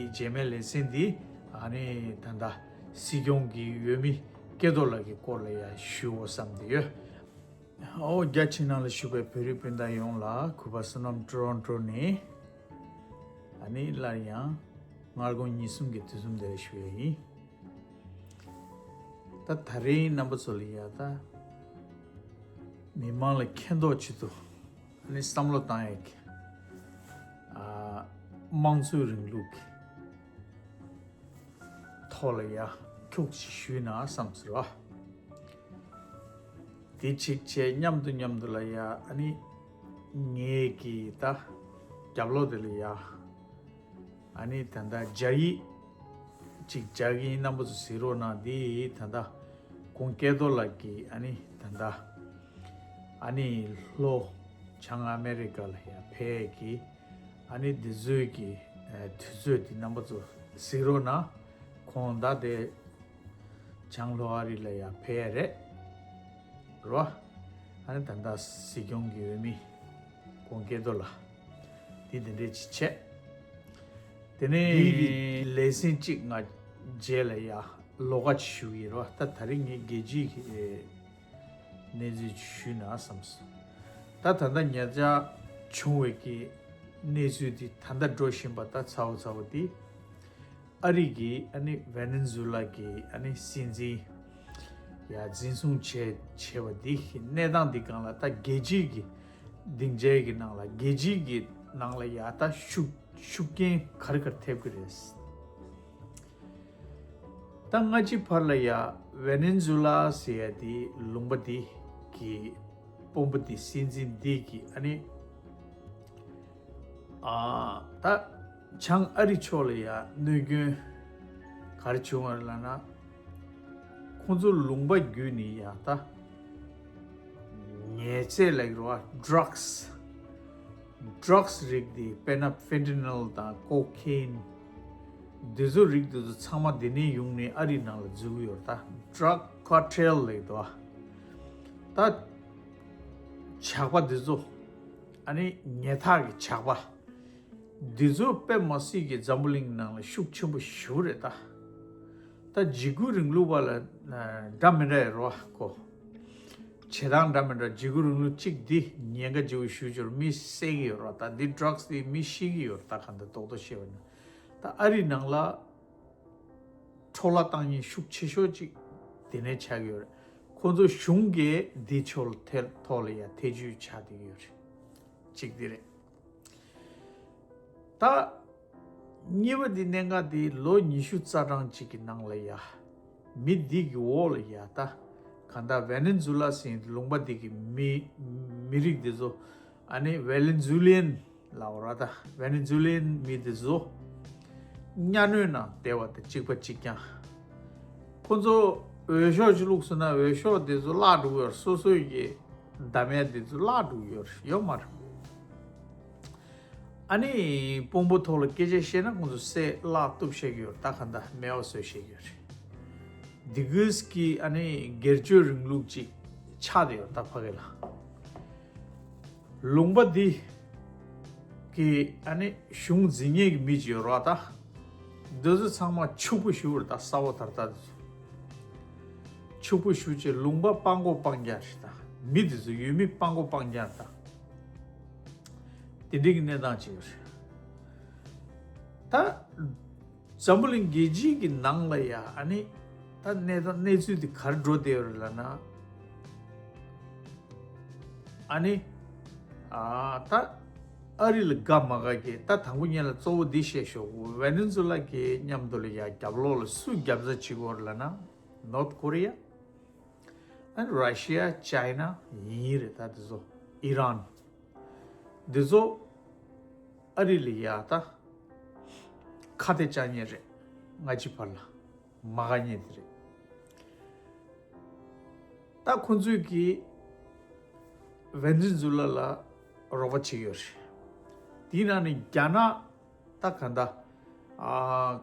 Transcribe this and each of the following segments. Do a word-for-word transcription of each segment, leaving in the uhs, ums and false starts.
རྗེས་མའི་ལེ་ཚན་འདི་ཨ་ནི་ད་ལྟ་སྲིད་སྐྱོང་གི་འོས་མི་སྐལ་རྡོར་ལགས་ཀྱི་སྐོར་ལ་ཡ་ཞུའོ་བསམ་དེ་ཡོད། ཨོ་རྒྱ་ཆེ་ནང་ལ་བཞུགས་པའི་བོད་རིགས་སྤུན་ཟླ་ཡོངས་ལ་གུས་པ་བསོད་ནམས་ཊོ་རོན་ཊོ་ནས་ཨ་ནི་སླར་ཡང་སྔ་དགོང་ཉིན་གསུམ་གྱི་དུས་གསུམ་དེ་ལ་ཞུ་ཡ་ཡིན། ད་ད་རིང་རྣམ་པ་ཚོ་ལ་ཡ་ད་མི་མང་ལ་མཁྱེན་རྟོགས་ཆེད་དུ་ཨ་ནི་བསམ་བློ་བཏང་ཡ་གི་ཨ་དམངས་གཙོའི་རིང་ལུགས་ཀྱི་ཐོག་ལ་ཡ་ཁྱུག་ཅིག་ཞུས་ན་བསམ་ཟེར་བ། དེ་གཅིག་བྱས་མཉམ་དུ་མཉམ་དུ་ལ་ཡ་ཨ་ནི་ངེད་ཀྱི་ད་རྒྱབ་ལོགས་དེ་ལ་ཡ་ཨ་ནི་ད་ལྟ་སྦྱར་ཡིག་ཅིག་སྦྱར་གྱི་ཡིན། རྣམ་པ་ཚོ་གཟིགས་རོགས་གནང་། འདི་ད་ལྟ་ཁོང་སྐལ་རྡོར་ལགས་ཀྱིས་ཨ་ནི་ད་ལྟ་ཨ་ནི་ལྷོ་བྱང་ཨ་མེ་རི་ཀ་ལ་ཡ་ཕེབས་ཀྱི་ཨ་ནི་འདི་ཚོའི་གི་ཨ་དུས་ཚོད་འདི་རྣམ་པ་ཚོ་གཟིགས་རོགས་གནང་། ཁོང་ད་དེ་བྱང་ལྷོ་ཨ་རི་ལ་ཡ་ཕེབས་ཡ་རེད་རོ། ཨ་ནི་ད་ལྟ་སྲིད་སྐྱོང་གི་འོས་མི་ཁོང་སྐལ་རྡོར་ལགས་འདི་འདི་འདྲས་ཅིག་བྱས། དེ་ནས་ལེ་ཚན་གཅིག་ང་རྗེས་ལ་ཡ་ལོགས་ཀ་ཅིག་ཞུ་གི་ཡིན་རོ། ད་ད་རིང་ངས་རྒྱལ་སྤྱིའི་གི་གནས་ཚུལ་ཞུས་ན་བསམས་སོང་། ད་ད་ལྟ་ཉེ་ཆར་བྱུང་བའི་གི་གནས་ཚུལ་འདི་ད་ལྟ་འགྲོ་བཞིན་པ་ད་ཚ་བོ་ཚ་བོ་འདི་ཨ་རི་གི་ཨ་ནི་ཝེ་ནེ་ཛུ་ལ་གི་ཨ་ནི་སྲིད་འཛིན་ཡ་འཛིན་བཟུང་བྱས་བྱས་པ་འདི་གི་གནས་སྟངས་འདི་སྒང་ལ་ད་རྒྱལ་སྤྱིའི་གི་སྡིངས་ཆའི་གི་ནང་ལ་རྒྱལ་སྤྱིའི་གི་ནང་ལ་ཡ་ད་ཤུགས་ཤུགས་རྐྱེན་ག་རེ་ག་རེ་ཐེབས་ཀྱི་རེད། ད་སྔ་ཕྱི་བར་ལ་ཡ་ཝེ་ནེ་ཛུ་ལ་ཟེར་ཡ་དེ་ལུང་པ་དེ་གི་དཔོན་པོ་དེ་སྲིད་འཛིན་དེ་གི་ཨ་ནི་ཨ་ད་བྱང་ཨ་རི་ཕྱོགས་ལ་ཡ་གནོད་སྐྱོན་ག་རེ་བྱུང་བ་རེད་ལབ་ན། ཁོང་ཚོ་ལུང་པ་བརྒྱུད་ནས་ཡ་ད་ཉེས་ཚད་ལབ་ཀྱི་རེད་བ། ཌྲག་སི། ཌྲག་སི་རིགས་དེ་དཔེར་ན་ཕེན་ཊ་ནལ་དང་ཀོ་ཀེན། འདི་ཚོ་རིགས་དེ་ཚོ་ཚང་མ་འདི་ནས་ཡོང་ནས་ཨ་རིའི་ནང་ལ་འཛུལ་གྱི་ཡོད་རེད། ད་ཌྲག་ཀར་ཊེལ་ལབ་ཀྱི་འདུག་བ། ད་ཇག་པ་འདི་ཚོ་ཨ་ནི་ཉལ་ཐག་གི་ཇག་པ་འདི་ཚོ་དཔེ་མ་སྲིད་ཀྱི་འཛམ་བུ་གླིང་ནང་ལ་ཤུགས་ཆེན་པོ་ཞེ་པོ་རེད་ད། ད་འཇིགས་སྐུལ་རིང་ལུགས་པ་ལ་འདྲ་མི་འདྲ་ཡོད་རེད་བ་ཁོ། བྱེད་སྟངས་འདྲ་མི་འདྲ། འཇིགས་སྐུལ་རིང་ལུགས་གཅིག་འདི་ཉེན་ཁ་ཆེ་བོ་ཞེ་པོ་ཅིག་ཡོད་རེད། མི་བསད་ཀྱི་ཡོད་རེད་བ། ད་འདི་ཌྲག་སི་འདི་མི་ཤི་གི་ཡོད་རེད། ད་ག་འདྲ་རྡོག་རྡོག་བཤད་པ་ཡིན་ན། ད་ཨ་རིའི་ནང་ལ་འཕྲོ་བརླག་བཏང་མཁན་ཤུགས་ཆེ་ཤོས་གཅིག་དེ་ནས་ཆགས་ཀྱི་ཡོད་རེད། ཁོ་ཚོ་གཞུང་གིས་འདི་ཕྱོགས་ལ་ཐད་ཐོག་ལ་ཡ་ཐེ་བྱུས་ཆགས་བསྡད་ཀྱི་ཡོད་རེད། གཅིག་འདི་རེད། ད་གཉིས་པ་འདི་གནད་འགག་འདི་ལོ་ཉི་ཤུ་རྩ་གྲངས་གཅིག་གི་ནང་ལ་ཡ་མི་འདི་གི་འོག་ལ་ཡ་ད་གང་ལྟར་ཝེ་ནེ་ཛུ་ལ་ཟེར་ལུང་པ་འདི་གི་མི་མི་རིགས་འདི་ཚོ་ཨ་ནི་ཝེ་ནེ་ཛུ་ལན་ལབ་ར། ད་ཝེ་ནེ་ཛུ་ལན་མི་འདི་ཚོ་གཉའ་གནོན་ནང་བསྡད་པ་དང་གཅིག་པ་གཅིག་རྐྱང་། ཁོ་ཚོ་འོས་ཤོག་ཅིག་བླུགས་སོང་ན་འོས་ཤོག་འདི་ཚོ་བརླག་འགྲོ་གི་ཡོད་རེད། སོ་སོའི་གི་བདམས་ཡ་འདི་ཚོ་བརླག་འགྲོ་གི་ཡོད་རེད། ཡོད་མ་རེད། ཨ་ནི་དཔོན་པོ་ཐོག་ལ་སྐད་ཆ་བཤད་ན་ཁོང་ཚོ་བསད་བརླག་གཏུབ་བཤད་ཀྱི་ཡོད་རེད། ད་ག་འདྲ་མེད་པ་བཟོས་བཤད་ཀྱི་ཡོད་རེད། འདི་གུས་ཀྱི་ཨ་ནི་སྒེར་གཅོད་རིང་ལུགས་ཅིག་ཆགས་བསྡད་ཡོད་རེད། ད་ཕ་གི་ལ་ལུང་པ་འདི་གི་ཨ་ནི་གཞུང་འཛིན་མཁན་གྱི་མི་ཅིག་ཡོད་རེད་བ། ད་འདི་ཚོ་ཚང་མ་ཕྱུག་པོ་ཞེ་པོ་རེད། ད་གསར་པ་དར་ད་འདི་ཚོ་ཕྱུག་པོ་ཞེ་པོ་བྱས། ལུང་པ་སྤང་གོ་སྤང་རྒྱག་རེད། ད་མི་འདི་ཚོ་ཡུལ་མི་སྤང་གོ་སྤང་རྒྱག་རེད། ད་དེ་འདྲའི་གི་གནས་སྟངས་ཅིག་ཡོད་རེད། ད་འཛམ་བུ་གླིང་རྒྱལ་སྤྱིའི་གི་ནང་ལ་ཡ་ཨ་ནི་ད་གནས་སྟངས་གནས་ཚུལ་འདི་ག་རེ་འགྲོ་བསྡད་ཡོད་རེད་ལབ་ན། ཨ་ནི་ཨ་ད་ཨ་རི་ལ་དགའ་མ་དགའ་གི། ད་དང་པོ་ཉིད་ལ་གཙོ་བོ་འདི་བཤད་ཞོག་ཝེ་ནེ་ཛུ་ལ་གི་མཉམ་དུ་ལ་ཡ་རྒྱབ་ལོགས་ལ་སུ་རྒྱབ་རྩ་བྱེད་ཀྱི་ཡོད་རེད་ལབ་ན། North Korea, and Russia, China ཡིན་རེད། ད་འདི་ཚོ་ཨི་རན། འདི་ཚོ་ཨ་རི་ལ་ཡ་ད་ཁ་གཏད་བཅག་མཁན་རེད། སྔ་ཕྱི་བར་ལ་མ་དགའ་མཁན་དེ་རེད། ད་ཁོང་ཚོས་ཀྱིས་ཝེ་ནེ་ཛུ་ལ་ལ་རོགས་པ་བྱེད་ཀྱི་ཡོད་རེད། དེའི་ནང་ནས་རྒྱ་ནག་ད་ག་འདྲ་ཨ་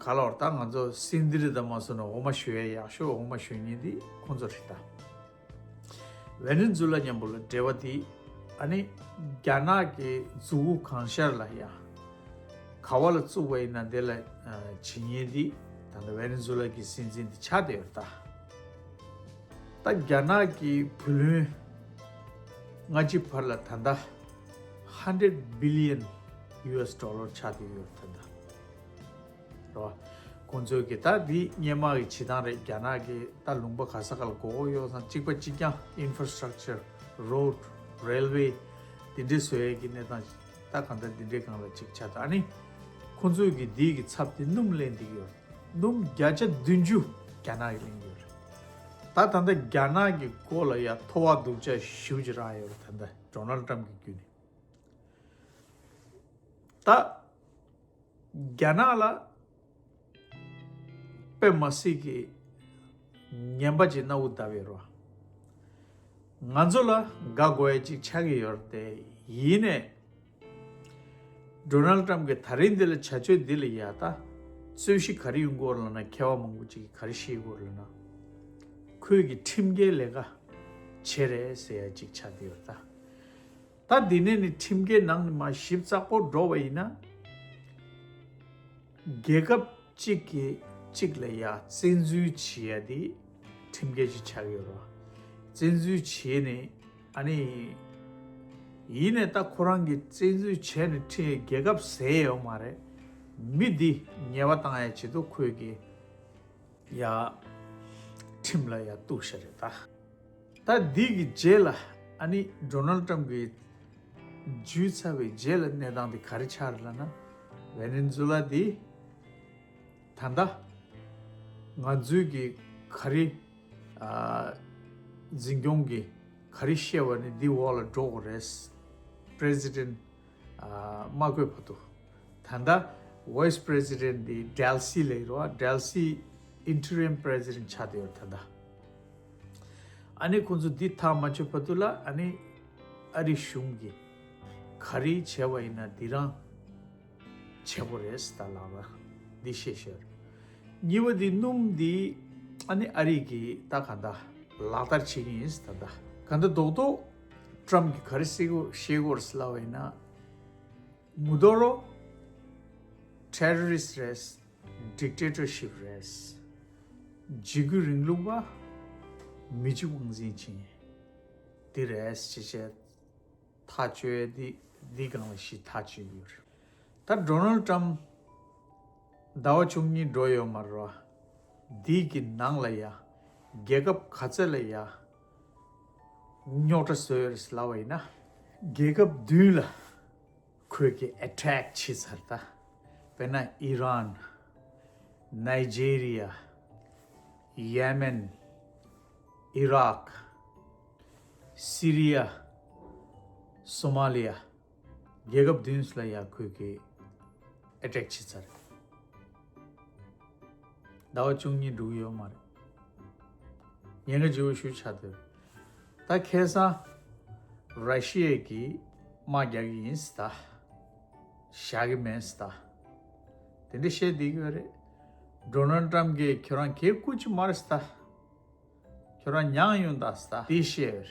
ག་ལ་བར་ད་ང་ཚོ་སིན་དི་རི་ད་མ་སོང་ན་འོ་མ་བཞོ་ཡ་ཡག་ཤོས་འོ་མ་བཞོ་མཁན་དེ་ཁོང་ཚོ་རེད། ད་ཝེ་ནེ་ཛུ་ལ་མཉམ་པོ་ལ་འབྲེལ་བ་དེ་ཨ་ནི་རྒྱ་ནག་གི་མཛུ་གུ་གང་ཤར་ལ་ཡ་ ག་བ་ལ་བཙུགས་པ་ཡིན་ན་དེ་ལ་ཨ་བྱེད་མཁན་འདི་ད་ལྟ་ཝེ་ནེ་ཛུ་ལ་གི་སྲིད་འཛིན་འདི་ཆགས་བསྡད་ཡོད་རེད་ད། ད་རྒྱ་ནག་གི་བུ་ལོན་སྔ་ཕྱི་བར་ལ་ད་ལྟ་hundred billion US dollar ཆགས་བསྡད་ཡོད་རེད་ད། རོ། ཁོང་ཚོས་ཀྱི་ད་འདི་སྔོན་མ་གི་བྱེད་སྟངས་རེད། རྒྱ་ནག་གི་ད་ལུང་པ་ག་ས་ག་ལ་མགོ་སྐོར་གཡོག་སང་གཅིག་པ་གཅིག་རྐྱང་infrastructure, road, railway དེ་འདྲའི་བཟོ་ཡས་ཀྱི་གནས་སྟངས་ད་གང་ལྟར་འདི་འདྲའི་སྒང་ལ་གཅིག་ཆགས་ད། ཨ་ནི་ཁོང་ཚོས་ཀྱི་འདི་གི་ཚབ་དེ་སྣུམ་ལེན་འདི་ཡོད། སྣུམ་བརྒྱ་ཆ་བདུན་ཅུ་རྒྱ་ནག་གི་ལེན་ཡོད་རེད། ད་ད་ལྟ་རྒྱ་ནག་གི་སྐོར་ལ་ཡ་ཐོ་བ་སྡུག་ཅག་ཞེ་པོ་ཅིག་རག་ཡོད་རེད། ད་ལྟ་ཌོ་ནལ་ཊམ་གི་བརྒྱུད་ནས། ད་རྒྱ་ནག་ལ་དཔེ་མ་སྲིད་ཀྱི་ངན་པ་ཅིག་སྣ་དབུ་བརྡབས་ཡོད་རེད་བ། ང་ཚོ་ལ་དགའ་དགོས་ཡ་ཅིག་ཆགས་ཀྱི་ཡོད་རེད་དེ། ཡིན་ནའི་ཌོ་ནལ་ཊམ་གྱི་ད་རིང་འདི་ལ་བྱ་སྤྱོད་འདི་ལ་ཡ་ད་རྩོད་གཞི་ག་རེ་ཡོང་གི་ཡོད་རེད་ལབ་ན། མཁས་པ་མང་པོ་ཅིག་གིས་ག་རེ་བཤད་ཀྱི་ཡོད་རེད་ལབ་ན། ཁོས་ཀྱི་ཁྲིམས་འགལ་ལས་ཀ་བྱས་རེད་ཟེར་ཡ་ཅིག་ཆགས་བསྡད་ཡོད་རེད་ད། ད་འདི་ནས་ནི་ཁྲིམས་འགལ་ནང་ནས་མར་ཞིབ་ཚགས་པོ་འགྲོ་བ་ཡིན་ན། རྒྱལ་ཁབ་གཅིག་གིས་གཅིག་ལ་ཡ་བཙན་འཛུལ་བྱེད་ཡ་དེ་ཁྲིམས་འགལ་ཅིག་ཆགས་ཡོད་རེད། བཙན་འཛུལ་བྱས་ནས་ཨ་ནི། ཡིན་ནས་ད་ཁོ་རང་གིས་བཙན་འཛུལ་བྱས་ནས་ཁྲིམས་རྒྱལ་ཁབ་ཟས་ཡོད་མ་རེད། མི་འདི་ཉེས་པ་བཏང་ཡ་ཆེད་དུ་ཁོས་ཀྱི་ཡ་ཁྲིམས་ལ་ཡ་གཏུགས་ཤ་རེད་ད། ད་འདི་གི་རྗེས་ལ་ཨ་ནི་ཌོ་ནལ་ཊམ་གྱིས་འཇུས་ཚར་བའི་རྗེས་ལ་གནས་སྟངས་འདི་ག་རེ་ཆགས་རེད་ལབ་ན། ཝེ་ནེ་ཛུ་ལ་འདི་ད་ལྟ་ང་ཚོའི་གི་ག་རེ་ཨ་འཛིན་སྐྱོང་གི་ག་རེ་བཤད་པ་ནི་འདི་འོག་ལ་འགྲོ་དགོས་རེད། པི་རེ་སི་ཌེན་ཨ་མ་བསྐོས་བར་དུ། ད་ལྟ་Vice President འདི་ཌེལ་སི་ལབ་ཀྱི་རེད་བ། ཌེལ་སི་Interim President ཆགས་བསྡད་ཡོད་རེད་ད་ལྟ། ཨ་ནི་ཁོང་ཚོ་འདི་ཐག་མ་ཆོད་བར་དུ་ལ་ཨ་ནི་ཨ་རི་གཞུང་གིས་ག་རེ་བྱས་པ་ཡིན་ན་འདི་རང་བྱེད་དགོས་རེད་ཟེར་ད་ལབ་པ་འདི་བཤད་ཤོར། གཉིས་པ་འདི་སྣུམ་འདི་ཨ་ནི་ཨ་རི་གིས་ད་ག་འདྲ་ལག་བསྟར་བྱེད་ཀྱི་ཡིན་ཟེར་ད་ལྟ། ག་འདྲ་རྡོག་རྡོག་ཊམ་གིས་ག་རེ་བཤད་དགོས་བཤད་དགོས་རེད་ཟེར་ལབ་པ་ཡིན་ན། མུ་དོ་རོ་terrorist རེད། dictatorship རེད། འཇིགས་སྐུལ་རིང་ལུགས་པ། མི་གཅིག་དབང་འཛིན་ཅན་དེ་རེད་ཅེས་བཤད། ཐག་གཅོད་དེ་འདི་སྒང་ལ་ཞིག་ཐག་གཅོད་ཡོད་རེད། ད་ཌོ་ནལ་ཊམ་ཟླ་བ་བཅུ་གཉིས་འགྲོ་ཡོད་མ་རེད་བ། འདི་གི་ནང་ལ་ཡ་རྒྱལ་ཁབ་ག་ཚད་ལ་ཡ་རྙོག་དྲ་བཟོས་ཡོད་རེད་ལབ་པ་ཡིན་ན། རྒྱལ་ཁབ་བདུན་ལ་ཁོས་ཀྱི་ཨེ་ཊེག་བྱས་ཚར་ད། དཔེར་ན་ཨི་རན། ནའི་ཇེ་རི་ཡ། ཡེ་མེན། ཨི་རག་སི་རི་ཡ། སོ་མ་ལི་ཡ། རྒྱལ་ཁབ་བདུན་ལ་ཡ་ཁོས་ཀྱི་ཨེ་ཊེག་བྱས་ཚར། ཟླ་བ་བཅུ་གཉིས་འགྲོ་གི་ཡོད་མ་རེད། ཉེན་ཁ་ལྗིད་པོ་ཞེ་པོ་ཆགས་འདུག་ད་ཁ་སང་ར་ཤི་ཡ་གིས་དམག་རྒྱག་གི་ཡིན་ཟེར་ད། བཞག་གི་མེད་ཟེར་ད། དེ་འདྲ་བཤད་བསྡད་ཀྱི་ཡོད་རེད། ཌོ་ནལ་ཊམ་གིས་ཁྱོད་རང་གའི་སྐུ་མཁྱེན་མ་རེད་ཟེར་ད། ཁྱོད་རང་མྱངས་ཡོང་ད་ཟེར་ད། དེ་བཤད་ཡོད་རེད།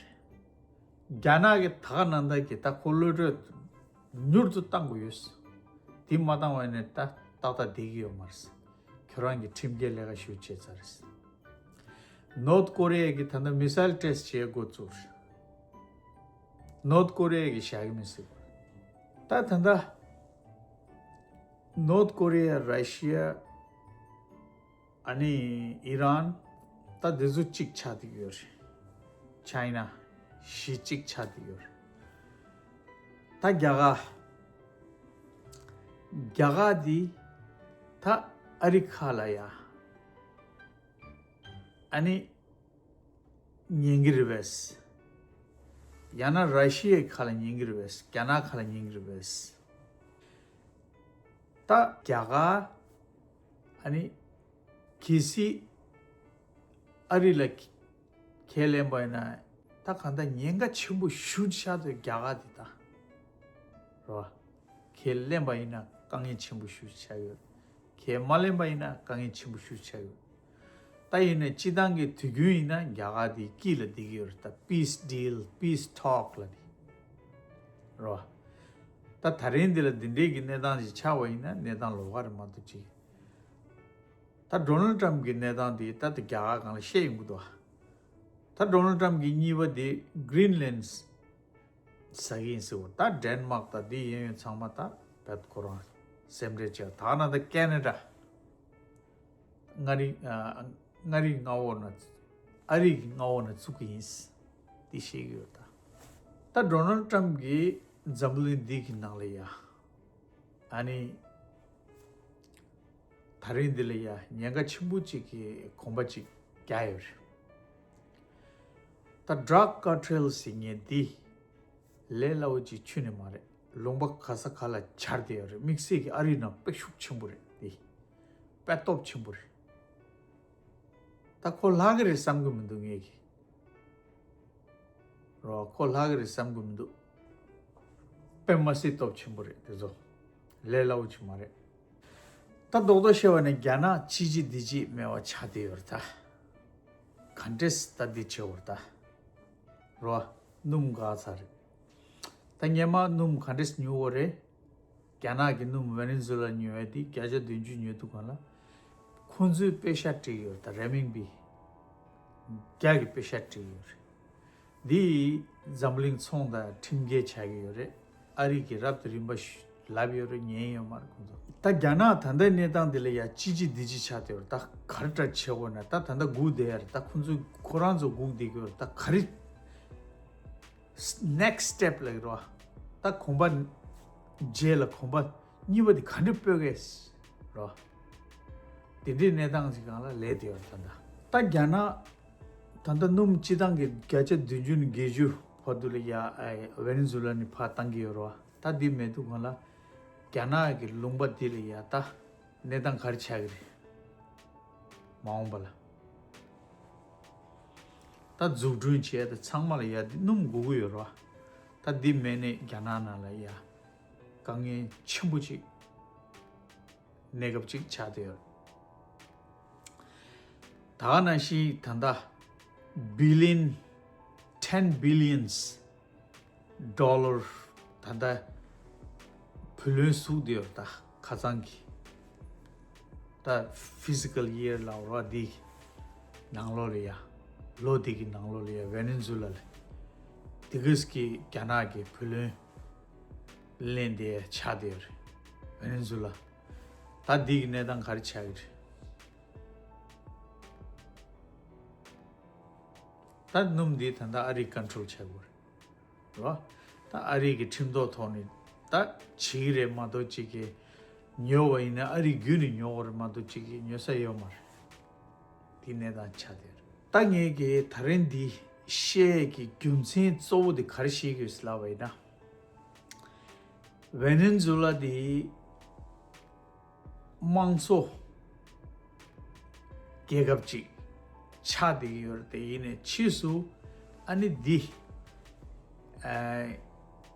རྒྱ་ནག་གི་ད་ག་ནང་ལྟར་གྱི་ད་ཁོ་གློད་གྲོལ་མྱུར་དུ་བཏང་དགོས་ཡོད། དེ་མ་བཏང་བ་ནས་ད་ཏག་ཏག་བསྡད་ཀྱི་ཡོད་མ་རེད། ཁྱོད་རང་གི་ཁྲིམས་འགལ་ལས་ཀ་ཞུ་བྱས་ཚར་རེད། ནོར་ཐ་ཀོ་རི་ཡ་གི་ད་ལྟ་མི་སེལ་ཊེ་སི་ཊི་བྱེད་འགོ་བཙུགས་རེད། ནོར་ཐ་ཀོ་རི་ཡ་གི་བཞག་གི་མི་སྲིད། ད་ད་ལྟ་ནོར་ཐ་ཀོ་རི་ཡ། ར་ཤི་ཡ། ཨ་ནི་ཨི་རན། ད་འདི་ཚོ་གཅིག་ཆགས་བསྡད་ཡོད་རེད། ཅའི་ན་གཞི་གཅིག་ཆགས་བསྡད་ཡོད་རེད། ད་རྒྱ་གར། རྒྱ་གར་འདི་ད་ཨ་རི་ཁ་ལ་ཡ་ཨ་ནི་ཉན་གྱི་རེད་པས། ཡང་ན་ར་ཤི་ཡའི་ཁ་ལ་ཉན་གྱི་རེད་པས། རྒྱ་ནག་ཁ་ལ་ཉན་གྱི་རེད་པས། ད་རྒྱ་གར་ཨ་ནི་གལ་སྲིད་ཨ་རི་ལ་ཁས་ལེན་པ་ཡིན་ན་ད་གང་ལྟར་ཉེན་ཁ་ཆེན་པོ་ཞེ་པོ་ཆགས་འདུག་རྒྱ་གར་འདི་ད། རེད་བ། ཁས་ལེན་པ་ཡིན་ན་དཀའ་ངལ་ཆེན་པོ་ཞེ་པོ་ཆགས་ཡོད། ཁས་མ་ལེན་པ་ཡིན་ན་དཀའ་ངལ་ཆེན་པོ་ཞེ་པོ་ཆགས་ཡོད། ད་ཡིན་ནའི་སྤྱི་བཏང་གི་དུས་རྒྱུན་ཡིན་ན་རྒྱ་གར་འདི་དཀྱིལ་ལ་བསྡད་ཀྱི་ཡོད་རེད། ད་peace deal, peace talk ལབ་དེ། རེད་བ། ད་ ད་ད་རིང་འདི་ལ་འདི་འདྲའི་གི་གནས་སྟངས་ཅིག་ཆགས་པ་ཡིན་ན་གནས་སྟངས་ལོགས་ཀ་རེད་མ་གཏོགས་ཅིག་ད་ཌོ་ནལ་ཊམ་གི་གནས་སྟངས་འདི་ད་ལྟ་རྒྱ་གར་སྒང་ལ་བཤད་ཡོང་གི་འདུག་ད་ཌོ་ནལ་ཊམ་གི་གཉིས་པ་འདི་གྷི་རིན་ལེན་ཟ་གི་ཡིན་ཟེར་བ། ད་ཌེན་མཱག་དང་འདི་ཡན་ཡོད་ཚང་མ་ད་བད་ཁོ་རང་སེམས་ཁྲལ་བྱས། ད་ན་ད་ཀེ་ན་ཌ། མངའ་རིས། ཨ། མངའ་རིས་མངའ་འོག་ན། ཨ་རི་གི་མངའ་འོག་ན་བཙུགས་ཀྱི་ཡིན། དེ་ཤེས་ཀྱི་ཡོད་ད། ད་ཌོ་ནལ་ཊམ་གྱིས་འཛམ་བུ་གླིང་འདི་གི་ནང་ལ་ཡ། ཨ་ནི། ད་རིང་འདི་ལ་ཡ་ཉེན་ཁ་ཆེན་པོ་གཅིག་གི་གོམ་པ་གཅིག་བརྒྱབ་ཡོད་རེད། ད་ཌག་ཀར་ཊེལ་ཟེར་མཁན་འདི། ལས་སླ་བོ་ཅིག་ཁྱོན་ནས་མ་རེད། ལུང་པ་ག་ས་ག་ལ་འབྱར་བསྡད་ཡོད་རེད། དམིགས་བསལ་གྱི་ཨ་རིའི་ནང་དཔེ་ཤུགས་ཆེན་པོ་རེད་དེ། དཔེ་སྟོབས་ཆེན་པོ་རེད། ད་ཁོ་ལྷག་གི་རེད་བསམ་གི་མི་འདུག་ངས་ཀྱི། རོ། ཁོ་ལྷག་གི་རེད་བསམ་གི་མི་འདུག་དཔེ་མ་སྲིད་སྟོབས་ཆེན་པོ་རེད་དེ་ཚོ། ལས་སླ་བོ་ཅིག་མ་རེད། ད་རྡོག་རྡོག་བཤད་པ་ནི་རྒྱ་ནག་ཅི་བྱེད་འདི་བྱེད་མེད་པ་ཆགས་བསྡད་ཡོད་རེད་ད། ག་འདྲས་ད་འདི་བྱེད་འོར་ད། རོ། སྣུམ་འགག་ཚར་རེད། ད་སྔོན་མ་སྣུམ་ག་འདྲས་ཉོ་འོ་རེད། རྒྱ་ནག་གི་སྣུམ་ཝེ་ནེ་ཛུ་ལ་ཉོ་བའི་དེ་བརྒྱ་ཆ་བདུན་ཅུ་ཉོ་དུས་སྒང་ལ། ཁོང་ཚོས་པེ་ཤ་སྤྲད་ཡོད་རེད་ད། རན་མིན་པི་བརྒྱ་གི་པེ་ཤ་སྤྲད་ཡོད་རེད། འདི་འཛམ་གླིང་ཚོང་དང་ཁྲིམས་འགལ་ཆགས་ཀྱི་ཡོད་རེད། ཨ་རི་གིས་རབ་དང་རིམ་པ་ཞུ་ལབ་ཡོད་རེད། ཉན་ཡོད་མ་རེད་ཁོང་ཚོ། ད་རྒྱ་ནག་ད་ལྟའི་གནས་སྟངས་འདི་ལ་ཡ་ཅི་བྱེད་འདི་བྱེད་ཆགས་བསྡད་ཡོད་རེད། ད་ག་རེ་འདྲ་བྱེད་དགོས་ན་ད་ད་ལྟ་སྒུག་བསྡད་ཡ་རེད། ད་ཁོང་ཚོ་ཁོ་རང་ཚོ་སྒུག་བསྡད་ཀྱི་ཡོད་རེད། ད་ག་རེ་next step ལབ་ཀྱི་རེད་བ། ད་གོམ་པ་རྗེས་ལ་གོམ་པ་གཉིས་པ་འདི་ག་འདྲ་སྤོ་གས་རེད་བ། དེ་འདྲའི་གནས་སྟངས་ཅིག་སྒང་ལ་ལས་བསྡད་ཡོད་རེད་ད་ལྟ། ད་རྒྱ་ནག་ད་ལྟ་སྣུམ་སྤྱི་བཏང་གི་བརྒྱ་ཆ་བདུན་ཅུ་ནས་བརྒྱད་ཅུ་བར་དུ་ལ་ཡ་ཨེ་ཝེ་ནེ་ཛུ་ལ་ནས་ཕར་བཏང་གི་ཡོད་རེད་བ། ད་འདི་མེད་དུས་སྒང་ལ་རྒྱ་ནག་གི་ལུང་པ་འདི་ལ་ཡ་ད་གནས་སྟངས་ག་རེ་ཆགས་ཀྱི་རེད། མ་འོངས་པ་ལ་ད་འཛུགས་སྐྲུན་བྱས་ད་ཚང་མ་ལ་ཡ་འདི་སྣུམ་དགོས་ཀྱི་ཡོད་རེད་བ། ད་འདི་མེད་ནས་རྒྱ་ནག་ནང་ལ་ཡ་དཀའ་ངལ་ཆེན་པོ་ཅིག་གནས་སྐབས་ཅིག་ཆགས་བསྡད་ཡོད། ད་ག་ནང་བཞིན་ད་ལྟ་billion, ten billions dollar ད་ལྟ་བུ་ལོན་ཟུག་བསྡད་ཡོད་ད། ཁ་སང་གི་ད་fiscal year ལབ་རོགས་འདི་ནང་ལོགས་ལ་ཡ། ལོ་འདི་གི་ནང་ལོགས་ལ་ཡ་ཝེ་ནེ་ཛུ་ལ་ལ་དེ་གིས་ཀྱི་རྒྱ་ནག་གི་བུ་ལོན་ལེན་བསྡད་ཆགས་བསྡད་ཡོད་རེད། ཝེ་ནེ་ཛུ་ལ། ད་འདི་གི་གནས་སྟངས་ག་རེ་ཆགས་ཀྱི་རེད། ད་སྣུམ་འདི་ད་ལྟ་ཨ་རིས་ཀོན་ཊོལ་བྱེད་དགོས་རེད་བ། ད་ཨ་རི་གི་ཁྲིམས་ཐོག་ཐོག་ནས་ད་བྱེད་ཀྱི་རེད་མ་གཏོགས་ཅིག་གི་ཉོ་བ་ཡིན་ན་ཨ་རི་བརྒྱུད་ནས་ཉོ་དགོས་རེད་མ་གཏོགས་ཅིག་གི་ཉོ་ས་ཡོད་མ་རེད། དེ་གནས་སྟངས་ཆགས་བསྡད་རེད། ད་ངས་ཀྱི་ད་རིང་འདི་བཤད་ཀྱི་རྒྱུ་མཚན་གཙོ་བོ་དེ་ག་རེ་བཤད་ཀྱི་ཡོད་ཟེར་ལབ་པ་ཡིན་ན། ཝེ་ནེ་ཛུ་ལ་དེ་དམངས་གཙོ་རྒྱལ་ཁབ་ཅིག་ཆགས་བསྡད་ཀྱི་ཡོད་རེད། དེ་ཡིན་ནའི་ཕྱིས་སུ་ཨ་ནི་འདི་ཨ་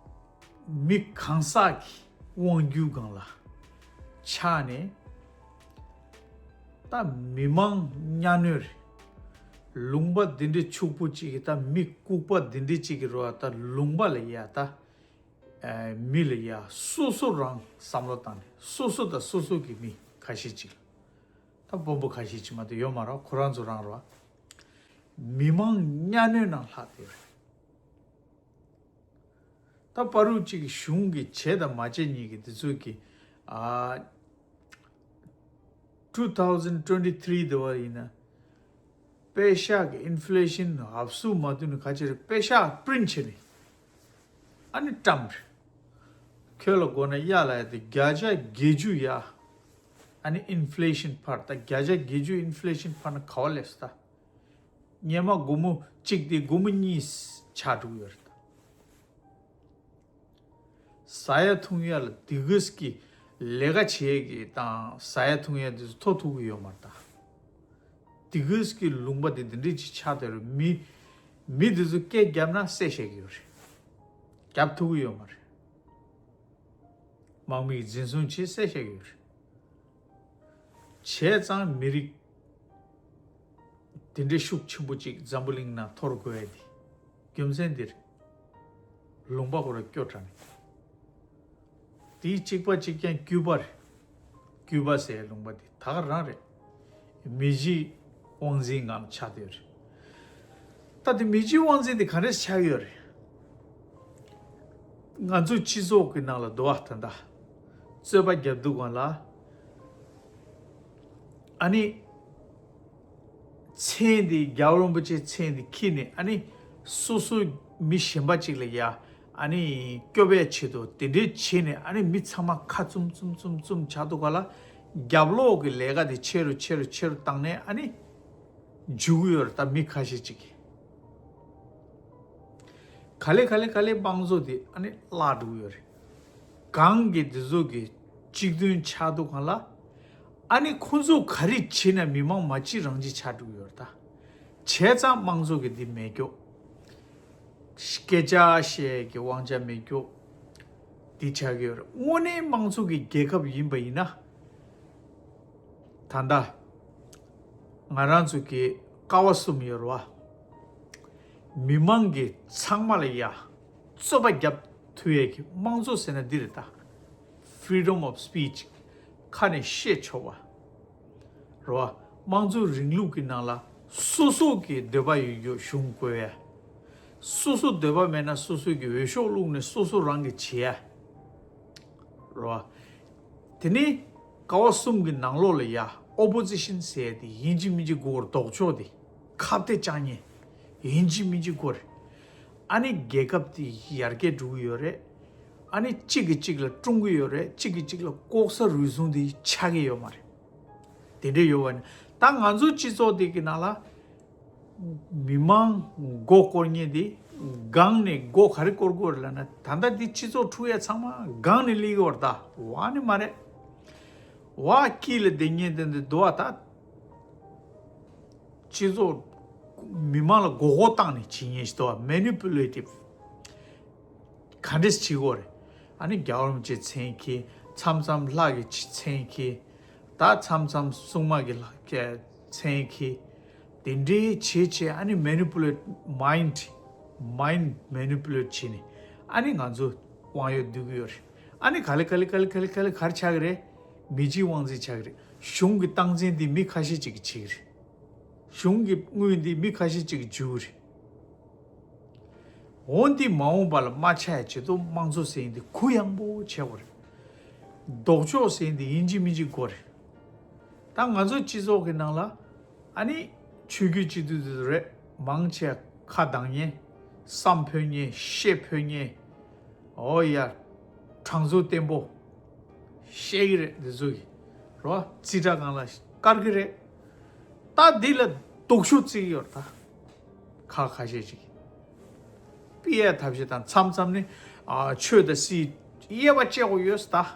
མི་གང་ཟག་གི་དབང་སྒྱུར་སྒང་ལ་ཆགས་ནས་ད་མི་མང་གཉའ་གནོན་རེད། ལུང་པ་འདི་འདྲའི་ཕྱུག་པོ་ཅིག་གི་ད་མི་ལྐུགས་པ་འདི་འདྲའི་ཅིག་གི་རོ་ད་ལུང་པ་ལ་ཡ་ད། ཨ་མི་ལ་ཡ་སོ་སོ་རང་བསམ་བློ་བཏང་ནས་སོ་སོ་དང་སོ་སོ་གི་མི་ཁ་ཤས་ཅིག་ད་དཔོན་པོ་ཁ་ཤས་ཅིག་མ་གཏོགས་ཡོད་མ་རེད། ཁོ་རང་ཚོ་རང་རེད་བ། མི་མང་གཉའ་གནོན་ནང་ལྷག་བསྡད་རེད། ད་བར་དུ་ཅིག་གཞུང་གིས་བྱས་དང་མ་བྱས་གཉིས་ཀྱི་དེ་ཚོ་གི་ཨ། two thousand twenty three དེ་བ་ཡིན་ན། པེ་ཤག་གི་ཨིན་ཕི་ལེ་ཤིན་ཧབ་སུ་མ་བཏུལ་ནས་ག་ཅི་རེད། པེ་ཤག་པི་རིན་ཊི་བྱས་ནས་ཨ་ནི་བཀྲམ་རེད། ཁྱོད་ལ་དགོས་ན་གཡར་ལབ་ཡ་དེ་བརྒྱ་ཆ་བརྒྱད་ཅུ་ཡ། ཨ་ནི་ཨིན་ཕི་ལེ་ཤིན་འཕར་ད་བརྒྱ་ཆ་བརྒྱད་ཅུ་ཨིན་ཕི་ལེ་ཤིན་འཕར་ན་ག་བ་སླེབས་སོང་ད། སྔོན་མ་སྒོར་མོ་གཅིག་དེ་སྒོར་མོ་གཉིས་ཆགས་འགྲོ་གི་ཡོད་རེད་ད། ཟ་ཡ་འཐུང་ཡ་ལ་དེ་གིས་ཀྱི་ལས་ཀ་བྱེད་ཀྱི་དང་ཟ་ཡ་འཐུང་ཡ་དེ་ཚོ་ཐོབ་ཐུབ་ཀྱི་ཡོད་མ་རེད་ད། དེ་གིས་ཀྱི་ལུང་པ་དེ་འདི་འདྲས་ཅིག་ཆགས་བསྡད་རེད། མི་མི་དེ་ཚོ་སྐད་བརྒྱབ་ན་བསད་བཞག་གི་ཡོད་རེད། བརྒྱབ་ཐུབ་ཀྱི་ཡོད་མ་རེད། དམག་མིས་འཛིན་བཟུང་བྱས་བསད་བཞག་གི་ཡོད་རེད། བྱས་ཙང་མི་རིགས་དེ་འདྲའི་ཤུགས་ཆེན་པོ་ཅིག་འཛམ་བུ་གླིང་ནང་འཐོར་དགོས་ཡ་དེ་རྒྱུ་མཚན་འདིར་ལུང་པ་ཁོ་ར་སྐྱོ་དྲགས་ནས་ དེའི་གཅིག་པ་གཅིག་རྐྱང་ཀྱུ་པ་རེད། ཀྱུ་པ་ཟེར་ལུང་པ་དེ་ད་ག་རང་རེད། མི་གཞིའི་དབང་འཛིན་ངང་ཆགས་བསྡད་ཡོད་རེད། ད་དེ་མི་གཞིའི་དབང་འཛིན་དེ་ག་འདྲས་ཆགས་ཡོད་རེད། ང་ཚོའི་སྤྱི་ཚོགས་ཀྱི་ནང་ལ་འདུག་བ། ད་ལྟ་རྩོད་པ་རྒྱབ་དུས་སྒང་ལ། ཨ་ནི། མཚན་དེ་རྒྱལ་བ་རིན་པོ་ཆེའི་མཚན་དེ་འཁྱེར་ནས། ཨ་ནི། སོ་སོ་མི་གཞན་པ་ཅིག་ལ་ཡ། ཨ་ནི། སྐྱོབ་པའི་ཆེད་དུ་དེ་འདྲའི་བྱས་ནས། ཨ་ནི་མི་ཚང་མ་ཁ་བཙུམ་བཙུམ་བཙུམ་བཙུམ་ཆགས་འདུག་ག་ལ། རྒྱབ་ལོགས་ཀྱི་ལས་ཀ་དེ་ཆེ་རུ་ཆེ་རུ་ཆེ་རུ་བཏང་ནས། ཨ་ནི། འཇུག་གི་ཡོད་རེད། ད་མི་ཁ་ཤས་ཅིག་གིས། ག་ལེ་ག་ལེ་ག་ལེ་དམངས་གཙོ་དེ་ཨ་ནི་བརླག་འགྲོ་གི་ཡོད་རེད། གང་གི་དེ་ཚོ་གི་གཅིག་མཐུན་ཆགས་འདུག་ག་ལ། ཨ་ནི་ཁོང་ཚོ་ག་རེ་བྱས་ན་མི་མང་མ་གཅིག་རང་གཅིག་ཆགས་འགྲོ་གི་ཡོད་རེད། ད་བྱས་ཙང་དམངས་གཙོ་གི་འདི་མེད་རྒྱུ། སྐད་ཆ་བཤད་ཀྱི་དབང་ཆ་མེད་རྒྱུ། འདི་ཆགས་ཀྱི་ཡོད་རེད། དངོས་གནས་དམངས་གཙོ་གི་རྒྱལ་ཁབ་ཡིན་པ་ཡིན་ན། ད་ལྟ་ང་རང་ཚོ་གི་ཀ་བ་གསུམ་ཡོད་རེད་བ། མི་མང་གི་ཚང་མ་ལ་ཡ་རྩོད་པ་རྒྱབ་ཐུབ་ཡས་ཀྱི་དམངས་གཙོ་ཟེར་ན་འདི་རེད། ད་Freedom of Speech། ཁ་ནས་བཤད་ཆོག་པ་རེད་བ། དམངས་གཙོའི་རིང་ལུགས་ཀྱི་ནང་ལ་སོ་སོ་གི་འདོད་པ་ཡོད་རྒྱུ་གཞུང་བསྐོ་ཡ། སོ་སོ་འདོད་པ་མེད་ན་སོ་སོ་གི་འོས་ཤོག་བླུགས་ནས་སོ་སོ་རང་གི་བྱེད་ཡ། རེད་བ། དེ་ནི་ཀ་བ་གསུམ་གྱི་ནང་ལོགས་ལ་ཡ་ཨོ་པོ་ཛི་ཤན་ཟེར་ཡ་དེ་ཡིན་གཅིག་མིན་གཅིག་དགོས། ལྡོག་ཕྱོགས་དེ་ཁ་གཏད་བཅག་མཁན་ཡིན་གཅིག་མིན་གཅིག་དགོས་རེད། ཨ་ནི་རྒྱལ་ཁབ་དེ་ཡར་རྒྱས་འགྲོ་གི་ཡོད་རེད། ཨ་ནི་གཅིག་གིས་གཅིག་ལ་བཀྲོངས་ཀྱི་ཡོད་རེད། གཅིག་གིས་གཅིག་ལ་ལྐོག་ཟ་རུལ་སུངས་དེ་ཆགས་ཀྱི་ཡོད་མ་རེད། དེ་འདྲ་ཡོད་པ་ནི། ད་ང་ཚོའི་སྤྱི་ཚོགས་དེ་གི་ནང་ལ་མི་མང་མགོ་སྐོར་མཁན་དེ་སྒང་ནས་མགོ་ག་རེ་སྐོར་དགོས་རེད་ལབ་ན། ད་ལྟ་འདི་སྤྱི་ཚོགས་འཁྲུག་ཡ་ཚང་མ་སྒང་ནས་སླེབས་ཀྱི་ཡོད་རེད། ད་འོག་ནས་མ་རེད། འོག་དཀྱིལ་ལ་བསྡད་མཁན་དེ་འདི་འདུག་བ། ད་སྤྱི་ཚོགས་མི་མང་ལ་མགོ་སྐོར་བཏང་ནས་བྱེད་མཁན་ཞིག་འདུག་བ། མེ་ནི་པུ་ལེ་ཊིབ། ག་འདྲས་བྱེད་དགོས་རེད། ཨ་ནི་རྒྱལ་བ་རིན་པོ་ཆེའི་མཚན་འཁྱེར། མཚམས་མཚམས་ལྷ་གི་མཚན་འཁྱེར། ད་མཚམས་མཚམས་སྲུང་མ་གི་ལྷ་གི་མཚན་འཁྱེར། དེ་འདྲའི་བྱེད་བྱེད། ཨ་ནི་མེ་ནི་པུ་ལེ་ཊི། མའིན་ཌི། མའིན་ཌི་མེ་ནི་པུ་ལེ་ཊི་བྱེད་ནས། ཨ་ནི་ང་ཚོ་དབང་ཡོད་སྡུག་གི་ཡོད་རེད། ཨ་ནི་ག་ལེ་ག་ལེ་ག་ལེ་ག་ལེ་ག་ལེ་ག་རེ་ཆགས་ཀྱི་རེད། མི་གཅིག་དབང་འཛིན་ཆགས་ཀྱི་རེད། གཞུང་གི་སྟངས་འཛིན་འདི་མི་ཁ་ཤས་ཅིག་གིས་བྱེད་ཀྱི་རེད། གཞུང་གི་དངུལ་འདི་མི་ཁ་ཤས་ཅིག་གིས་འཇུ་གི་རེད། འོ་འདི་མ་འོངས་པ་ལ་མ་ཆགས་ཡ་ཆེད་དུ་དམངས་གཙོ་ཟེར་ཡིན་འདི་གུ་ཡངས་པོ་བྱེད་དགོས་རེད། ལྡོག་ཕྱོགས་ཟེར་ཡིན་འདི་ཡིན་གཅིག་མིན་གཅིག་དགོས་རེད། ད་ང་ཚོ་སྤྱི་ཚོགས་ཀྱི་ནང་ལ་ཨ་ནི་ཆོས་བརྒྱུད་སྤྱི་འཐུས་དེ་ཚོ་རེད། མང་ཆེ་ཁ་གདངས་མཁན། བསམ་ཕོད་མཁན། བཤད་ཕོད་མཁན། འོ་ཡ། དྲང་ཚུགས་བརྟན་པོ་བཤད་ཀྱི་རེད། འདི་ཚོ་གི་རོ་རྩིས་ཁྲ་སྒང་ལ་བཀར་གྱི་རེད། ད་འདི་ལ་སྡུག་ཤོས་བརྩི་གི་ཡོད་རེད། ད་ཁ་ཁ་ཤས་ཤིག་ཕུད་ཡས་ཐབས་ཤེས་དང་། མཚམས་མཚམས་ནི་ཨ་ཆོས་དང་སྲིད་དབྱེ་བ་ཕྱེ་དགོས་ཡོད་ད།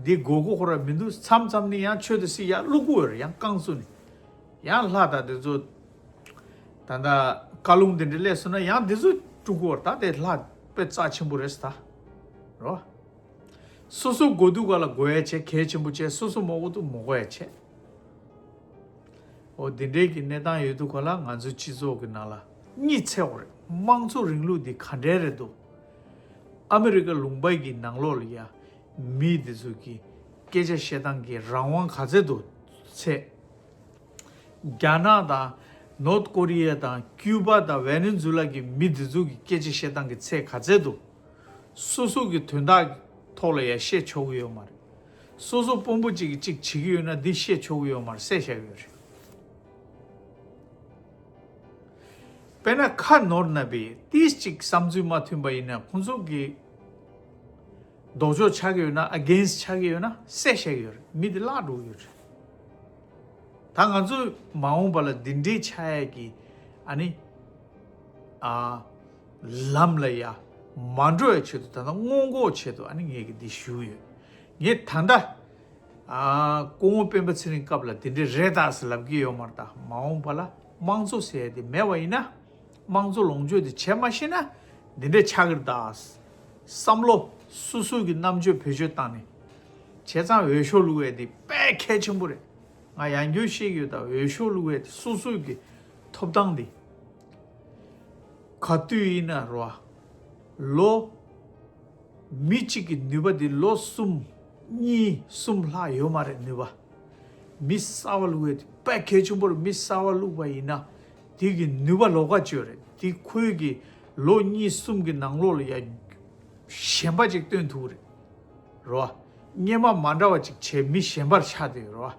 འདི་དགོས་མཁོ་ཁོ་ར་མི་འདུག་མཚམས་མཚམས་ནི་ཡང་ཆོས་དང་སྲིད་ཡར་བླུག་དགོས་ཡོད་རེད། ཡང་རྐང་བཙུགས་ནས་ཡང་ལྷ་དང་འདི་ཚོ། ད་ལྟ་བཀའ་ལུང་འདི་འདྲ་སླེབས་སོང་ན་ཡང་འདི་ཚོ་དཀྲུག་གི་ཡོད་རེད། ད་དེ་ལྷ་དཔེ་རྩ་ཆེན་པོ་རེད་ད། རོ། སོ་སོ་དགོས་དུས་ག་ལ་དགོས་ཡ་བྱས། གལ་ཆེན་པོ་བྱས། སོ་སོ་མ་དགོས་དུས་མ་དགོས་ཡ་བྱས། འོ་འདི་འདྲའི་གི་གནས་སྟངས་ཡོད་དུས་ག་ལ་ང་ཚོའི་སྤྱི་ཚོགས་ཀྱི་ནང་ལ་གཉིད་སད་དགོས་རེད། དམངས་གཙོ་རིང་ལུགས་འདི་ག་འདྲའི་རེད་འདུག་ཨ་མི་རི་ཀ་ལུང་པ་གི་ནང་ལོགས་ལ་ཡ་མི་འདི་ཚོ་གི་སྐད་ཆ་བཤད་སྟངས་ཀྱི་རང་དབང་ག་ཚད་འདུག་ཚད། རྒྱ་ནག་དང་ནོར་ཐ་ཀོ་རི་ཡ་དང་ཀྱུ་པ་དང་ཝེ་ནེ་ཛུ་ལ་གི་མི་འདི་ཚོ་གི་སྐད་ཆ་བཤད་སྟངས་ཀྱི་ཚད་ག་ཚད་འདུག་སོ་སོ་གི་དོན་དག་ཐོག་ལ་ཡ་བཤད་ཆོག་གི་ཡོད་མ་རེད། སོ་སོ་དཔོན་པོ་གཅིག་གིས་གཅིག་བྱེད་ཀྱི་ཡོད་ན་འདི་བཤད་ཆོག་གི་ཡོད་མ་རེད། བཤད་བཞག་གི་ཡོད་རེད། དཔེར་ན་ཁ་ནོར་ན་བས་ཏིས་གཅིག་བསམ་ཚུལ་མ་མཐུན་པ་ཡིན་ན་ཁོང་ཚོ་གི་ལྡོག་ཕྱོགས་ཆགས་ཀྱི་ཡོད་ན། ཨ་གེན་སི་ཊི་ཆགས་ཀྱི་ཡོད་ན་བཤད་བཞག་གི་ཡོད་རེད། མི་དེ་བརླག་འགྲོ་གི་ཡོད་རེད། ད་ང་ཚོ་མ་འོངས་པ་ལ་འདི་འདྲའི་ཆགས་ཡ་གི་ཨ་ནི་ཨ་ལམ་ལ་ཡ་མ་འགྲོ་ཡ་ཆེད་དུ། ད་ལྟ་སྔོན་འགོག་ཆེད་དུ་ཨ་ནི་ངས་གི་འདི་ཞུ་ཡོད། ངས་ད་ལྟ་ཨ་སྐུ་ངོ་སྤེན་པ་ཚེ་རིང་སྐབས་ལ་འདི་འདྲ་རེད་ད་ཟེར་ལབ་ཀྱི་ཡོད་མ་རེད། ད་མ་འོངས་པ་ལ་དམངས་གཙོ་ཟེར་ཡ་དེ་མེད་པ་ཡིན་ན། དམངས་གཙོ་ལོངས་སྤྱོད་དེ་བྱེད་མ་ཤེས་ན་འདི་འདྲ་ཆགས་ཀྱི་རེད་ད། བསམ་བློ་སོ་སོ་གི་རྣམ་དཔྱོད་བེད་སྤྱོད་བཏང་ནས་བྱས་ཙང་འོས་ཤོག་བླུག་ཡ་དེ་དཔེ་གལ་ཆེན་པོ་རེད། ང་ཡང་བསྐྱར་བཤད་ཀྱི་ཡོད། ད་འོས་ཤོག་བླུག་ཡ་དེ་སོ་སོ་གི་ཐོབ་ཐང་དེ་ག་དུས་ཡིན་ན་རོ། ལོ་ མི་གཅིག་གི་ནུས་པ་དེ་ལོ་གསུམ། གཉིས་གསུམ་ལྷག་ཡོད་མ་རེད་ནུས་པ། མི་གསར་བ་བླུགས་པའི་དཔེ་གལ་ཆེན་པོ་རེད། མི་གསར་བ་བླུགས་པ་ཡིན་ན་དེ་གི་ནུས་པ་ལོགས་ཀ་བཅོས་རེད། དེ་ཁོའི་གི་ལོ་གཉིས་གསུམ་གི་ནང་ལོགས་ལ་ཡ་གཞན་པ་ཅིག་སྟོན་ཐུབ་རེད། རོ། སྔོན་མ་མ་འདྲ་བ་ཅིག་བྱས་མི་གཞན་པར་ཆགས་བསྡད་རོ།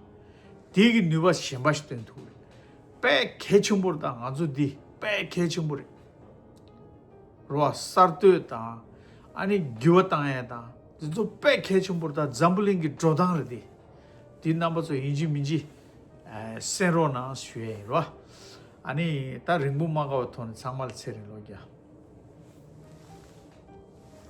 དེ་གི་ནུས་པ་གཞན་པ་ཞིག་སྟོན་ཐུབ་རེད། དཔེ་གལ་ཆེན་པོ་རེད། ད་ང་ཚོ་འདི་དཔེ་གལ་ཆེན་པོ་རེད། རོ། གསར་གཏོད་དང་། ཨ་ནི་འགྱུར་བ་བཏང་ཡས་དང་འདི་ཚོ་དཔེ་གལ་ཆེན་པོ་རེད། ད་འཛམ་བུ་གླིང་གི་འགྲོ་སྟངས་རེད་དེ། འདི་རྣམ་པ་ཚོ་ཡིན་གཅིག་མིན་གཅིག་ཨ་གསན་རོགས་གནང་ཞུ་ཡས་ཡིན་རོ། ཨ་ནི་ད་རིང་པོ་མ་འགོར་བའི་ཐོག་ནས་ཚང་མ་ལ་ཚེ་རིང་ལོ་བརྒྱ།